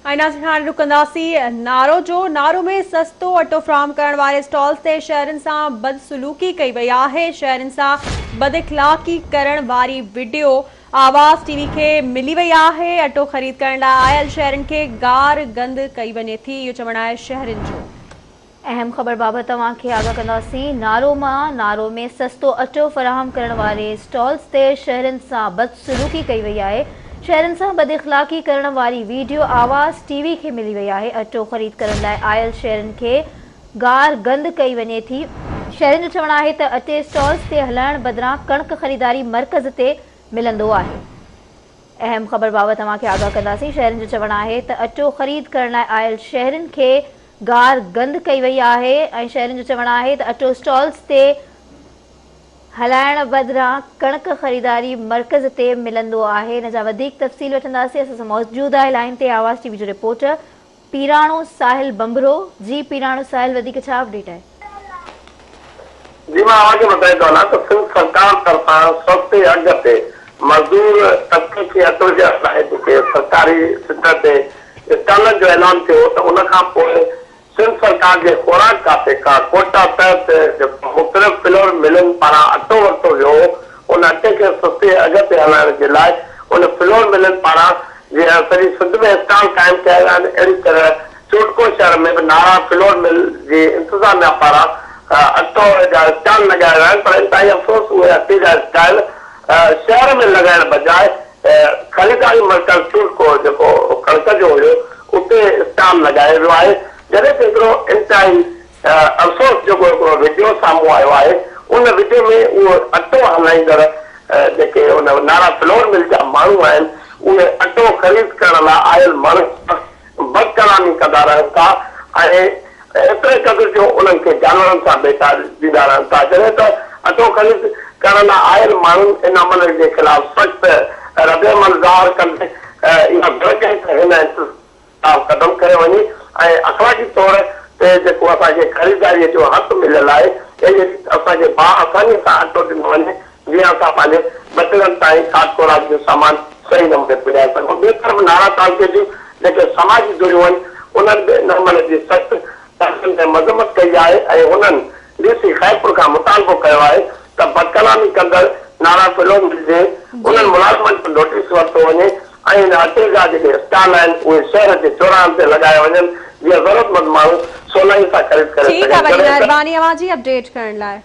۽ ناظرين هاڻي رڪنداسين نارو جو، نارو ۾ سستو اٽو فراهم ڪرڻ واري اسٽالز تي شهرين سان بدسلوڪي ڪئي وئي آهي، شهرين سان بداخلاقي ڪرڻ واري وڊيو آواز ٽي وي کي ملي وئي آهي، اٽو خريد ڪرڻ لاء آيل شهرين کي گار گند ڪئي وڃي ٿي، اهو چوڻ آهي شهرين جو. اهم خبر بابت توهان کي آگاهه ڪنداسين، نارو مان نارو ۾ سستو اٽو فراهم ڪرڻ واري اسٽالز تي شهرين سان بدسلوڪي ڪئي وئي آهي، شهرين سان بداخلاقي ڪرڻ واري ويڊيو آواز ٽي وي کي ملي وئي آهي، اٽو خريد ڪرڻ لاء آيل شهرين کي گار گند ڪئي وڃي ٿي، شهرين جو چوڻ آهي ته اٽي اسٽالز تي هلائڻ بدران ڪڻڪ خريداري مرڪز تي ملندو آهي. اهم خبر بابت اوهان کي آگاهه ڪنداسين، شهرين جو چوڻ آهي ته اٽو خريد ڪرڻ لاء آيل شهرين کي گار گند ڪئي وئي آهي ۽ شهرين جو چوڻ آهي ته اٽو اسٽالز تي هلائڻ بدران ڪڻڪ خريداري مرڪز تي ملندو آهي ان جا وڌيڪ تفصيل وٺنداسين اسان سان موجود آهي لائين تي آواز ٽي وي جو رپورٽر پيراڻو ساحل ڀنڀرو جي پيراڻو ساحل وڌيڪ ڇا اپڊيٽ آهي. جي مان اوهان کي ٻڌائي ٿو هلان ته سنڌ سرڪار طرفان سستي اگهه تي مزدور طبقي کي اٽو ڏيڻ لاء جيڪي سرڪاري سطح تي اسٽالن جو اعلان ٿيو هو ته ان کان پوء سنڌ سرڪار جي خوراڪ کاتي کان ڪوٽا تحت جيڪو مختلف فلور ملن پاران اٽو ورتو ويو هو ان اٽي کي سستي اگهه تي هلائڻ جي لاء ان فلور ملن پاران جيئن سڄي سنڌ ۾ اسٽال قائم ڪيا ويا آهن اهڙي طرح چوٽڪو شهر ۾ به نارا فلور مل جي انتظاميا پاران اٽو جا اسٽال لڳايا ويا آهن پر انتهائي افسوس اهي اٽي جا اسٽال شهر ۾ لڳائڻ بجاء خريداري مرڪز چوٽڪو جيڪو ڪڻڪ جو هيو اتي اسٽال لڳايو ويو آهي جڏهن ته هڪڙو انتهائي افسوس جوڳو هڪڙو وڊيو سامهون آيو آهي ان وڊيو ۾ اهو اٽو هلائيندڙ جيڪي ان نارا فلور مل جا ماڻهو آهن اهي اٽو خريد ڪرڻ لاء آيل ماڻهن سان بدڪلامي ڪندا رهن ٿا ۽ ايتري قدر جو انهن کي جانورن سان ڀيٽا ڏيندا رهن ٿا جڏهن ته اٽو خريد ڪرڻ لاء آيل ماڻهن ان عمل جي خلاف سخت ردعمل ظاهر ڪندي اها گهر ڪئي ته هن خلاف قدم کنيو وڃي ۽ اخلاقي طور تي جيڪو اسان کي خريداري جو حق مليل آهي اهڙي ريت اسان کي باآساني سان اٽو ڏنو وڃي جيئن اسان پنهنجي ٻچڙن تائين کاڌ خوراڪ جو سامان صحيح نموني پڄائي سگهون. ٻئي طرف نارا تعلقي جون جيڪي سماجي ڌريون آهن انهن به ان عمل جي سخت لفظن ۾ مذمت ڪئي آهي ۽ هنن ڊي سي خيرپور کان مطالبو ڪيو آهي ته بدڪلامي ڪندڙ نارا فلور مل جي انهن ملازمن جو نوٽيس ورتو وڃي ۽ ان اٽي جا جيڪي اسٽال آهن اهي شهر جي چوراهن تي لڳايا وڃن جيئن ضرورتمند ماڻهو سولائي سان خريد ڪري ٺيڪ آ سگهن وڏي جڏهن ته مهرباني اوهان جي اپڊيٽ ڪرڻ لاء.